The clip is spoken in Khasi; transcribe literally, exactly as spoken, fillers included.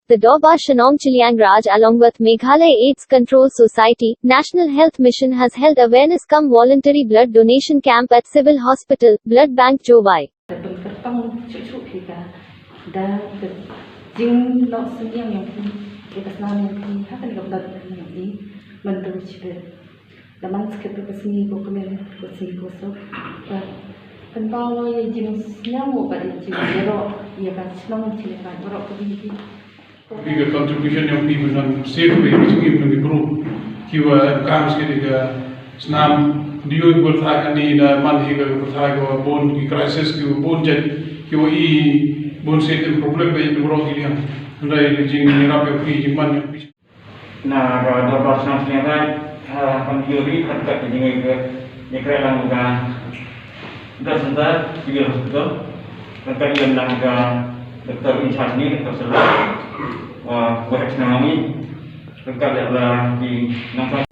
The Dorbar Shnong Chilliangraj, along with Meghalaya AIDS Control Society, National Health Mission, has held awareness cum voluntary blood donation camp at Civil Hospital, Blood Bank, Jowai. Ka pynkyrdang shuh shuh phi ka da ka jingnoh synñiang ïong phi, ïa ka snam ïong phi ha kane ka blood bank ïong i. Mynta u shibit da man skhem ka sngi ko kmen, ka sngi ko suk. Ka pynpaw ïa jingsngew bad ïa jingïaroh ïa ka shnong Chilliangraj baroh kawei. Phi ka contribution ïong phi ban save ïa ka jingim jong ki briew kiwa em kam sha ka snam. Dei ïa ka pyrthai kane, da man hi ka pyrthai kawa bun ki crisis, kiwa bun jait, kiwa i bun sien em problem ba ïa ki briew ki liang. Hynrei ka jingïarap ïong phi, jingman ïong phi. Na ka Dorbar Shnong Chilliangraj, ha, kam juri, ha, ka jingïa ka, ïa ka lang ka Blood Center, Civil Hospital, ka ïa lang ka Doctor in charge ni, Doctor Sylvia, wa, wa, Shnong ni, ka ïa la ki nang